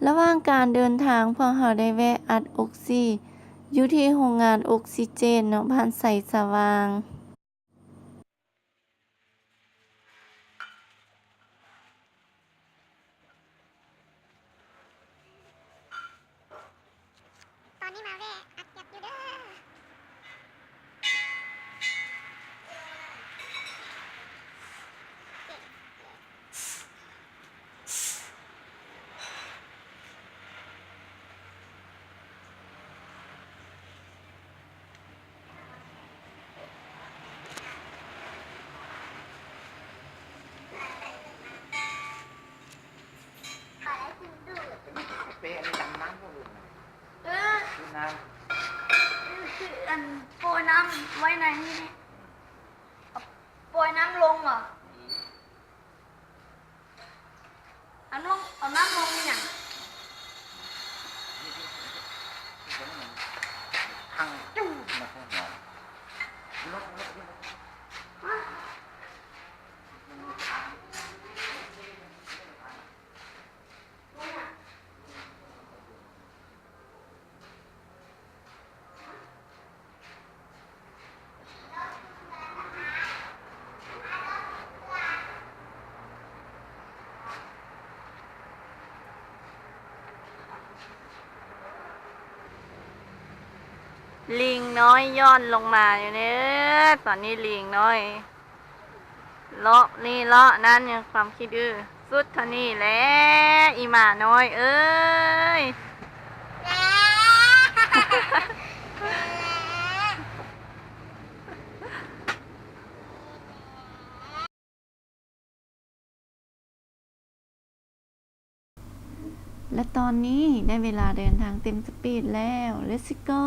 ระหว่างการเดินทาง พวกเราได้แวะอัดออกซิ อยู่ที่โรงงานออกซิเจนเนาะ บ้านไซสว่าง ตอนนี้มาแวะอัดแก็บอยู่เด้อ Poj nam vai na, poj nam loo os. Ov, ov nam loo li na. Liv no yog loo mas yom ne, tom ni liv no loj li loj na, yog khuam khi dw xub thaj ni le ib mas no.และตอนนี้ได้เวลาเดินทางเต็มสปีดแล้ว Let's go.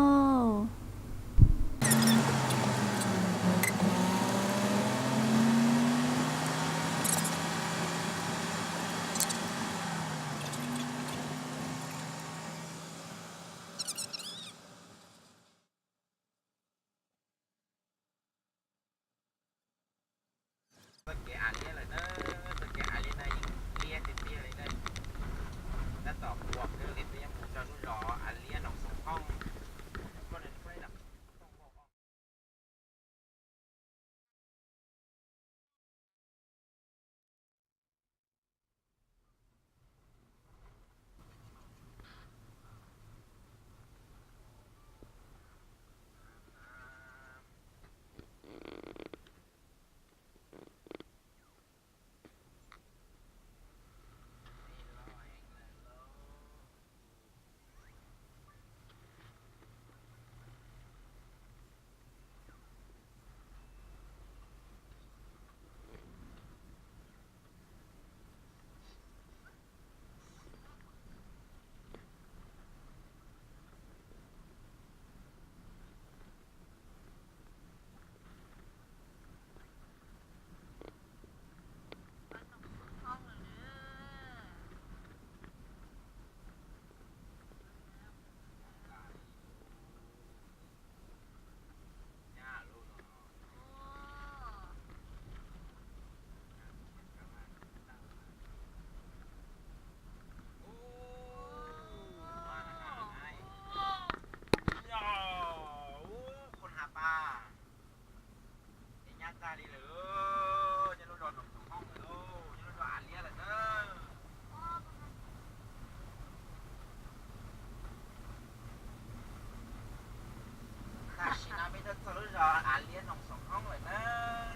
Tam sim no peb tuaj txog lub zos Av Liab Noom Xoom Hoob lawm na,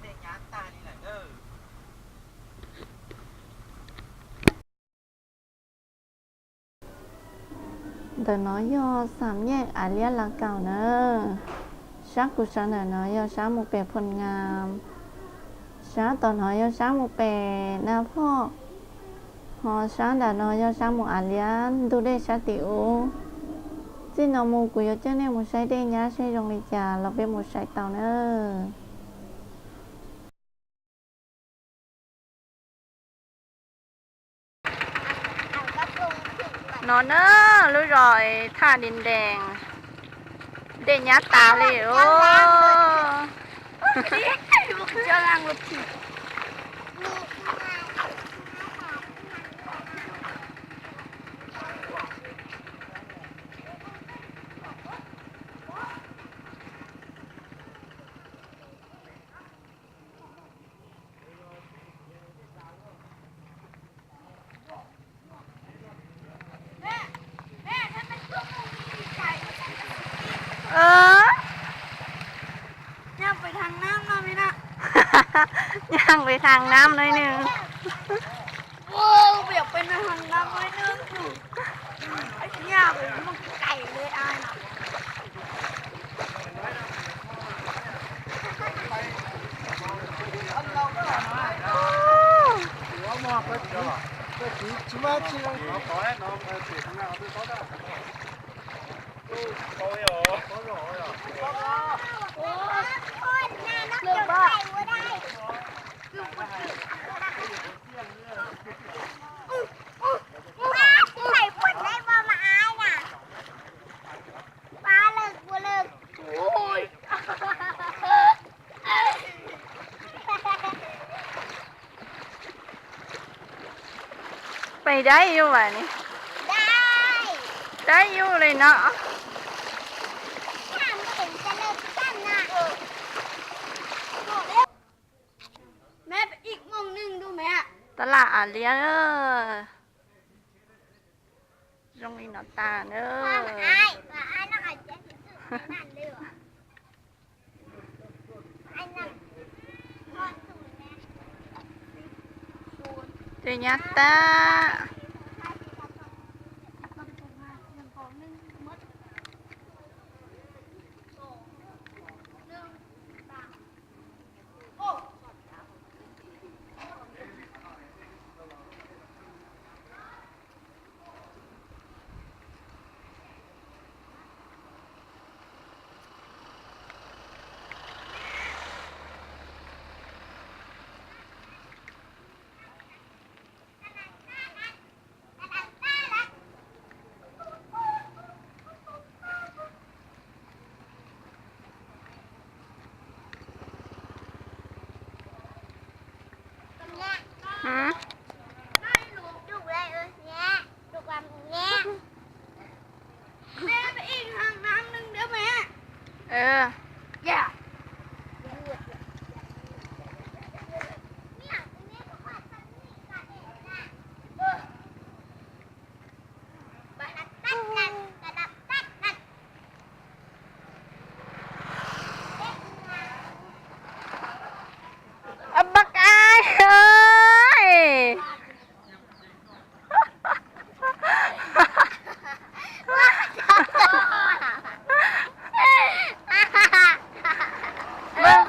dej nyab tag li lawm na. Ntawm no yog xam yej Av Liab Lav Kaum na. Sab kuv sawv ntawm no yog sab mus pem Phoo Ngas, sab tom no yog sab mus pem Naj Phoj, ho sab nram no yog sab mus Av Liab ntug dej sab tim ub. Txij no mus kuv yuav coj nej mus saib dej nyab saib zoo li cas los peb mus saib tau na. No na, lub zos Thaj Di Ntees, dej nyab tas li os. ตั้งไปทางน้ำหน่อยหนึ่ง Ôi, bây giờ bên này hàng năm mới nước. Anh nha, mình mong cày lên ai nào. Pais dai yuj vas ni. Dai yuj li no. Tab lam av liab. Zoo li no tas na. Ces nyab tab. Bác ai ơi. Vaj,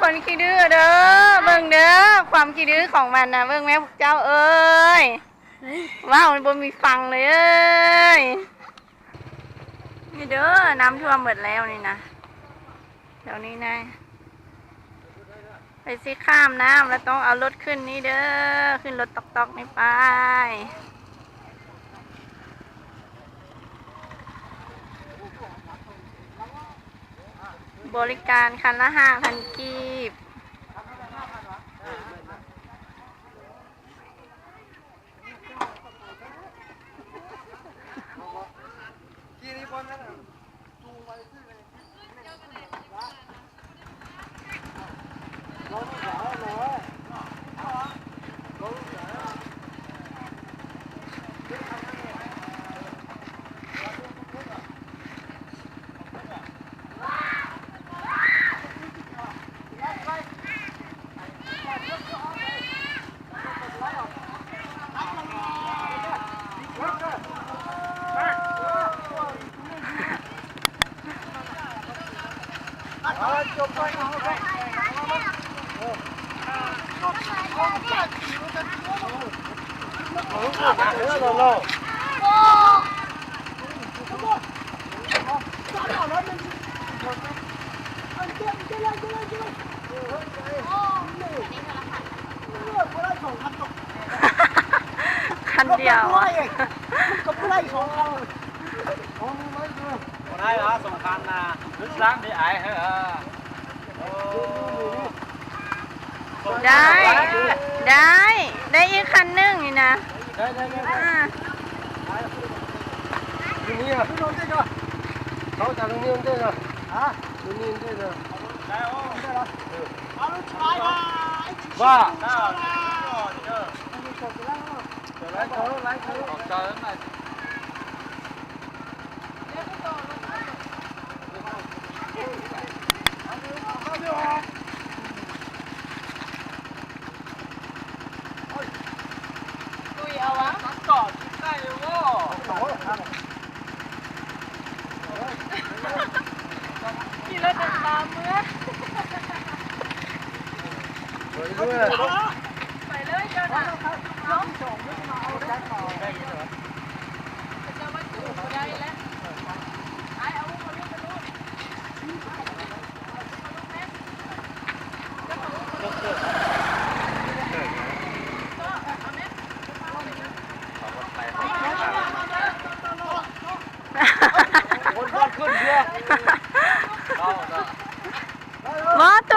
คนขี้ดื้อ เด้อ เบิ่ง เด้อ ความขี้ดื้อของมันนะ เบิ่ง แม่พวกเจ้า เอ้ย ว้าว มันบ่มีฟังเลย เอ้ย นี่ เด้อ น้ำท่วมหมดแล้วนี่นะ เดี๋ยวนี้นะ ไปสิข้ามน้ำแล้วต้องเอารถขึ้นนี่เด้อ ขึ้นรถต๊อกๆ นี่ไป บริการคันละห้าพันกีบ คันเดียว ได้เหรอ สองคันนะ ลึกล้างดีไอเหรอ ได้ ได้ ได้อีกคันหนึ่งนี่นะ ได้ ได้ ได้ อ่า Lub niag, tau tas lub niag ntej no. Lub niag ntej no. Vaj.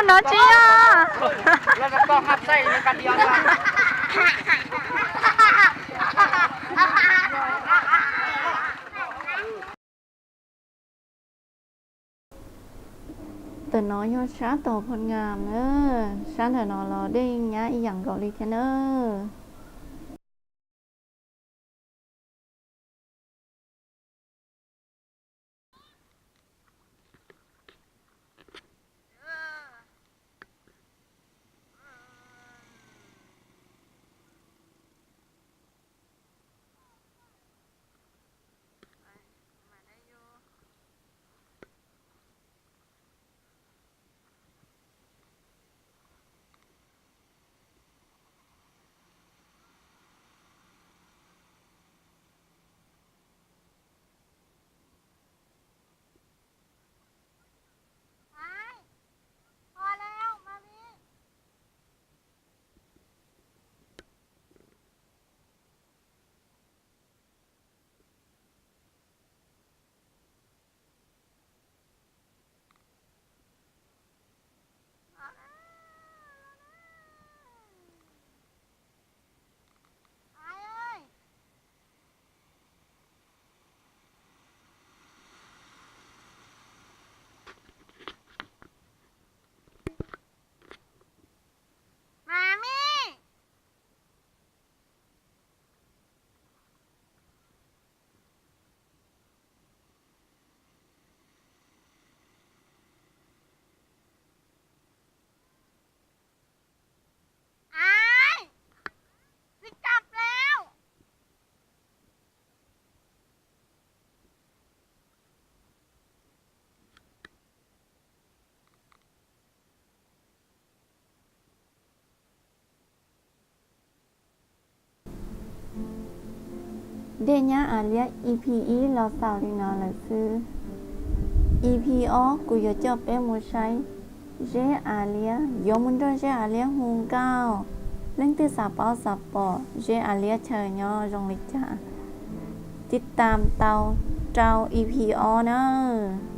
No tsis yog. Ntawm no yog sab tom Phoj Ngam na, sab ntawm no los dej nyab ib yam nkaus li thiab na. Dej nyab Alias E P ib los xaus li no lawm xwb. E P ob kuv yuav coj peb mus saib Zeb Alias, yuav mus nrog Zeb Alias hu nkauj. Leej twg xav paub xav pom Zeb Alias chaw nyob zoo li cas, tiv tam tau rau E P ob nawb.